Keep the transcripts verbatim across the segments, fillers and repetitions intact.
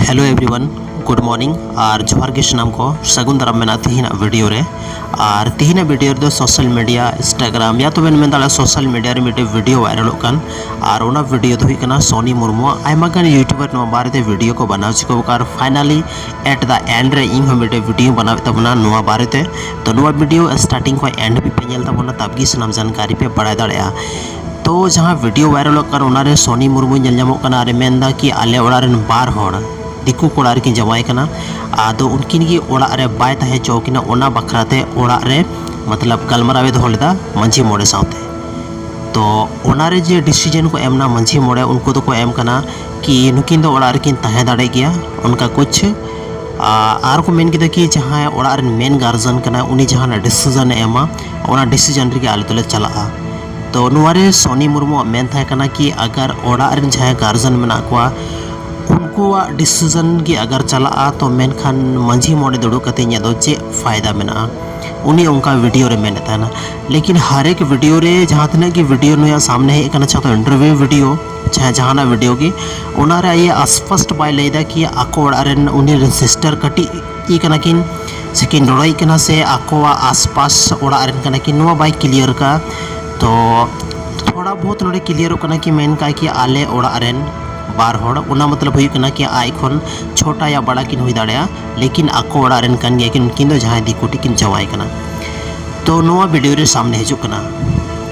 Hello everyone, good morning ᱟᱨ ᱡᱚᱦᱟᱨ ᱜᱮ ᱥᱟᱱᱟᱢ ᱠᱚ᱾ ᱥᱟᱹᱜᱩᱱ ᱫᱟᱨᱟᱢ ᱢᱮᱱᱟᱜᱼᱟ ᱛᱤᱦᱤᱧᱟᱜ ᱵᱷᱤᱰᱤᱭᱳ ᱨᱮ᱾ ᱟᱨ ᱛᱤᱦᱤᱧᱟᱜ ᱵᱷᱤᱰᱤᱭᱳ ᱨᱮᱫᱚ ᱥᱳᱥᱟᱞ ᱢᱤᱰᱤᱭᱟ, ᱤᱱᱥᱴᱟᱜᱨᱟᱢ ᱭᱟ ᱛᱚᱵᱮ ᱢᱮᱱ ᱫᱟᱲᱮᱭᱟᱜᱼᱟ ᱥᱳᱥᱟᱞ ᱢᱤᱰᱤᱭᱟ ᱨᱮ ᱢᱤᱫᱴᱮᱡ ᱵᱷᱤᱰᱤᱭᱳ ᱵᱷᱟᱭᱨᱟᱞᱚᱜ ᱠᱟᱱ, ᱟᱨ ᱚᱱᱟ ᱵᱷᱤᱰᱤᱭᱳ ᱫᱚ ᱦᱩᱭᱩᱜ ᱠᱟᱱᱟ ᱥᱚᱱᱤ ᱢᱩᱨᱢᱩᱣᱟᱜ᱾ ᱟᱭᱢᱟ ᱜᱟᱱ ᱭᱩᱴᱩᱵᱟᱨ ᱱᱚᱣᱟ ᱵᱟᱨᱮᱛᱮ ᱵᱷᱤᱰᱤᱭᱳ ᱠᱚ ᱵᱮᱱᱟᱣ ᱪᱩᱠᱟᱹᱣ ᱟᱠᱟᱫ, ᱟᱨ finally at the end ᱨᱮ ᱤᱧ ᱦᱚᱸ ᱢᱤᱫᱴᱮᱡ ᱵᱷᱤᱰᱤᱭᱳᱧ ᱵᱮᱱᱟᱣᱮᱫ ᱛᱟᱵᱚᱱᱟ ᱱᱚᱣᱟ ᱵᱟᱨᱮᱛᱮ᱾ ᱛᱚ ᱱᱚᱣᱟ ᱵᱷᱤᱰᱤᱭᱳ starting ᱠᱷᱚᱱ end ᱦᱟᱹᱵᱤᱡ ᱯᱮ ᱧᱮᱞ ᱛᱟᱵᱚᱱᱟ, ᱛᱟᱵᱜᱮ ᱥᱟᱱᱟᱢ ᱡᱟᱱᱠᱟᱨᱤ ᱯᱮ ᱵᱟᱲᱟᱭ ᱫᱟᱲᱮᱭᱟᱜᱼᱟ᱾ ᱛᱚ ᱡᱟᱦᱟᱸ ᱵᱷᱤᱰᱤᱭᱳ ᱵᱷᱟᱭᱨᱟᱞᱚᱜ ᱠᱟᱱ ᱚᱱᱟᱨᱮ ᱥᱚᱱᱤ ᱢᱩᱨᱢᱩ ᱧᱮᱞ ᱧᱟᱢᱚᱜ ᱠᱟᱱᱟ ᱟᱨᱮ ᱢᱮᱱᱫᱟ ᱠᱤ ᱟᱞᱮ ᱚᱲᱟᱜ ᱨᱮᱱ ᱵᱟᱨ ᱦᱚᱲ ᱫᱤᱠᱩ ᱠᱚᱲᱟ ᱨᱮᱠᱤᱱ ᱡᱟᱶᱟᱭ ᱠᱟᱱᱟ, ᱟᱫᱚ ᱩᱱᱠᱤᱱ ᱜᱮ ᱚᱲᱟᱜ ᱨᱮ ᱵᱟᱭ ᱛᱟᱦᱮᱸ ᱦᱚᱪᱚ ᱠᱤᱱᱟ, ᱚᱱᱟ ᱵᱟᱠᱷᱨᱟ ᱛᱮ ᱚᱲᱟᱜ ᱨᱮ ᱢᱚᱛᱞᱚᱵ ᱜᱟᱞᱢᱟᱨᱟᱣ ᱮ ᱫᱚᱦᱚ ᱞᱮᱫᱟ ᱢᱟᱹᱡᱷᱤ ᱢᱚᱬᱮ ᱥᱟᱶᱛᱮ᱾ ᱛᱚ ᱚᱱᱟᱨᱮ ᱡᱮ ᱰᱤᱥᱤᱡᱮᱱ ᱠᱚ ᱮᱢ ᱮᱱᱟ ᱢᱟᱹᱡᱷᱤ ᱢᱚᱬᱮ, ᱩᱱᱠᱩ ᱫᱚᱠᱚ ᱮᱢ ᱠᱟᱱᱟ ᱠᱤ ᱱᱩᱠᱤᱱ ᱫᱚ ᱚᱲᱟᱜ ᱨᱮᱠᱤᱱ ᱛᱟᱦᱮᱸ ᱫᱟᱲᱮᱭᱟᱜ ᱜᱮᱭᱟ ᱚᱱᱠᱟ ᱠᱩᱪ᱾ ᱟᱨ ᱠᱚ ᱢᱮᱱ ᱠᱮᱫᱟ ᱠᱤ ᱡᱟᱦᱟᱸᱭ ᱚᱲᱟᱜ ᱨᱮᱱ ᱢᱮᱱ ᱜᱟᱨᱡᱮᱱ ᱠᱟᱱᱟᱭ, ᱩᱱᱤ ᱡᱟᱦᱟᱱᱟᱜ ᱰᱤᱥᱤᱡᱮᱱ ᱮ ᱮᱢᱟ, ᱚᱱᱟ ᱰᱤᱥᱤᱡᱮᱱ ᱨᱮᱜᱮ ᱟᱞᱮ ᱫᱚᱞᱮ ᱪᱟᱞᱟᱜᱼᱟ᱾ ᱛᱚ ᱱᱚᱣᱟᱨᱮ ᱥᱚᱱᱤ ᱢᱩᱨᱢᱩᱣᱟᱜ ᱢᱮᱱ ᱛᱟᱦᱮᱸ ᱠᱟᱱᱟ ᱠᱤ ᱟᱜᱟᱨ ᱚᱲᱟᱜ ᱨᱮᱱ ᱡᱟᱦᱟᱸᱭ ᱜᱟᱨᱡᱮᱱ ᱢᱮᱱᱟᱜ ᱠᱚᱣᱟ, ᱩᱱᱠᱩᱣᱟᱜ ᱰᱤᱥᱤᱡᱮᱱ ᱜᱮ ᱟᱜᱟᱨ ᱪᱟᱞᱟᱜᱼᱟ, ᱛᱚ ᱢᱮᱱᱠᱷᱟᱱ ᱢᱟᱹᱡᱷᱤ ᱢᱚᱬᱮ ᱫᱩᱲᱩᱵ ᱠᱟᱛᱮ ᱤᱧᱟᱹᱜ ᱫᱚ ᱪᱮᱫ ᱯᱷᱟᱭᱫᱟ ᱢᱮᱱᱟᱜᱼᱟ? ᱩᱱᱤ ᱚᱱᱠᱟ ᱵᱷᱤᱰᱤᱭᱳ ᱨᱮ ᱢᱮᱱᱮᱫ ᱛᱟᱦᱮᱱᱟ᱾ ᱞᱮᱠᱤᱱ ᱦᱟᱨ ᱮᱠ ᱵᱷᱤᱰᱤᱭᱳ ᱨᱮ ᱡᱟᱦᱟᱸ ᱛᱤᱱᱟᱹᱜ ᱜᱮ ᱵᱷᱤᱰᱤᱭᱳ ᱱᱩᱭᱟᱜ ᱥᱟᱢᱱᱮ ᱦᱮᱡ ᱟᱠᱟᱱᱟ, ᱪᱟᱦᱮ ᱛᱚ ᱤᱱᱴᱟᱨᱵᱷᱤᱭᱩ ᱵᱷᱤᱰᱤᱭᱳ, ᱪᱟᱦᱮ ᱡᱟᱦᱟᱱᱟᱜ ᱵᱷᱤᱰᱤᱭᱳ ᱜᱮ, ᱚᱱᱟᱨᱮ ᱟᱭᱟᱜ ᱟᱥᱯᱟᱥ ᱵᱟᱭ ᱞᱟᱹᱭᱫᱟ ᱠᱤ ᱟᱠᱚ ᱚᱲᱟᱜ ᱨᱮᱱ ᱩᱱᱤ ᱨᱮᱱ ᱥᱤᱥᱴᱟᱨ ᱠᱟᱹᱴᱤᱡ ᱤ ᱠᱟᱱᱟ ᱠᱤᱱ ᱥᱮ ᱠᱤᱱ ᱞᱚᱲᱟᱭᱤᱡ ᱠᱟᱱᱟ ᱥᱮ ᱟᱠᱚᱣᱟᱜ ᱟᱥᱯᱟᱥ ᱚᱲᱟᱜ ᱨᱮᱱ ᱠᱟᱱᱟ ᱠᱤᱱ, ᱱᱚᱣᱟ ᱵᱟᱭ ᱠᱞᱤᱭᱟᱨ ᱠᱟᱜᱼᱟ᱾ ᱛᱚ ᱛᱷᱚᱲᱟ ᱵᱚᱦᱩᱛ ᱱᱚᱰᱮ ᱠᱞᱤᱭᱟᱨᱚᱜ ᱠᱟᱱᱟ ᱠᱤ ᱢᱮᱱ ᱠᱟᱭ ᱠᱤ ᱟᱞᱮ ᱚᱲᱟᱜ ᱨᱮᱱ ᱵᱟᱨ ᱦᱚᱲ, ᱚᱱᱟ ᱢᱚᱛᱞᱚᱵ ᱦᱩᱭᱩᱜ ᱠᱟᱱᱟ ᱠᱤ ᱟᱡ ᱠᱷᱚᱱ ᱪᱷᱳᱴᱟ ᱭᱟ ᱵᱟᱲᱟ ᱠᱤᱱ ᱦᱩᱭ ᱫᱟᱲᱮᱭᱟᱜᱼᱟ, ᱞᱮᱠᱤᱱ ᱟᱠᱚ ᱚᱲᱟᱜ ᱨᱮᱱ ᱠᱟᱱ ᱜᱮᱭᱟ ᱠᱤᱱ, ᱩᱱᱠᱤᱱ ᱫᱚ ᱡᱟᱦᱟᱸᱭ ᱫᱤᱠᱩ ᱴᱷᱮᱱ ᱠᱤᱱ ᱡᱟᱶᱟᱭ ᱠᱟᱱᱟ᱾ ᱛᱚ ᱱᱚᱣᱟ ᱵᱷᱤᱰᱤᱭᱳ ᱨᱮ ᱥᱟᱢᱱᱮ ᱦᱤᱡᱩᱜ ᱠᱟᱱᱟ᱾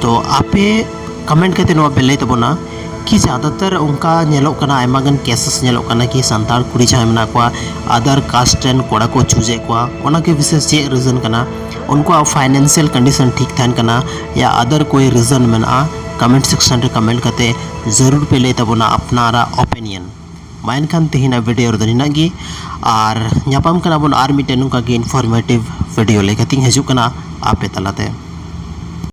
ᱛᱚ ᱟᱯᱮ ᱠᱚᱢᱮᱱᱴ ᱠᱟᱛᱮ ᱱᱚᱣᱟ ᱯᱮ ᱞᱟᱹᱭ ᱛᱟᱵᱚᱱᱟ ᱠᱤ ᱡᱟᱫᱟᱛᱟᱨ ᱚᱱᱠᱟ ᱧᱮᱞᱚᱜ ᱠᱟᱱᱟ, ᱟᱭᱢᱟ ᱜᱟᱱ ᱠᱮᱥᱮᱥ ᱧᱮᱞᱚᱜ ᱠᱟᱱᱟ ᱠᱤ ᱥᱟᱱᱛᱟᱲ ᱠᱩᱲᱤ ᱡᱟᱦᱟᱸᱭ ᱢᱮᱱᱟᱜ ᱠᱚᱣᱟ ᱟᱫᱟᱨ ᱠᱟᱥᱴ ᱨᱮᱱ ᱠᱚᱲᱟ ᱠᱚ ᱪᱩᱡᱮᱫ ᱠᱚᱣᱟ, ᱚᱱᱟ ᱠᱤ ᱵᱤᱥᱮᱥ ᱪᱮᱫ ᱨᱤᱡᱚᱱ ᱠᱟᱱᱟ? ᱩᱱᱠᱩᱣᱟᱜ ᱯᱷᱟᱭᱱᱮᱱᱥᱤᱭᱟᱞ ᱠᱚᱱᱰᱤᱥᱚᱱ ᱴᱷᱤᱠ ᱛᱟᱦᱮᱱ ᱠᱟᱱᱟ ᱭᱟ ᱟᱫᱟᱨ ᱠᱳᱭ ᱨᱤᱡᱚᱱ ᱢᱮᱱᱟᱜᱼᱟ? ᱠᱚᱢᱮᱱᱴ ᱥᱮᱠᱥᱚᱱ ᱨᱮ ᱠᱚᱢᱮᱱᱴ ᱠᱟᱛᱮ ᱡᱟᱹᱨᱩᱲ ᱯᱮ ᱞᱟᱹᱭ ᱛᱟᱵᱚᱱᱟ ᱟᱯᱱᱟᱨᱟᱜ ᱚᱯᱤᱱᱤᱭᱚᱱ᱾ ᱢᱟ ᱮᱱᱠᱷᱟᱱ ᱛᱮᱦᱮᱧᱟᱜ ᱵᱷᱤᱰᱤᱭᱳ ᱨᱮᱫᱚ ᱱᱤᱱᱟᱹᱜ ᱜᱮ, ᱟᱨ ᱧᱟᱯᱟᱢ ᱠᱟᱱᱟ ᱵᱚᱱ ᱟᱨ ᱢᱤᱫᱴᱮᱱ ᱱᱚᱝᱠᱟ ᱜᱮ ᱤᱱᱯᱷᱚᱨᱢᱮᱴᱤᱵᱷ ᱵᱷᱤᱰᱤᱭᱳ ᱞᱟᱹᱭ ᱠᱟᱛᱮᱧ ᱦᱤᱡᱩᱜ ᱠᱟᱱᱟ ᱟᱯᱮ ᱛᱟᱞᱟᱛᱮ᱾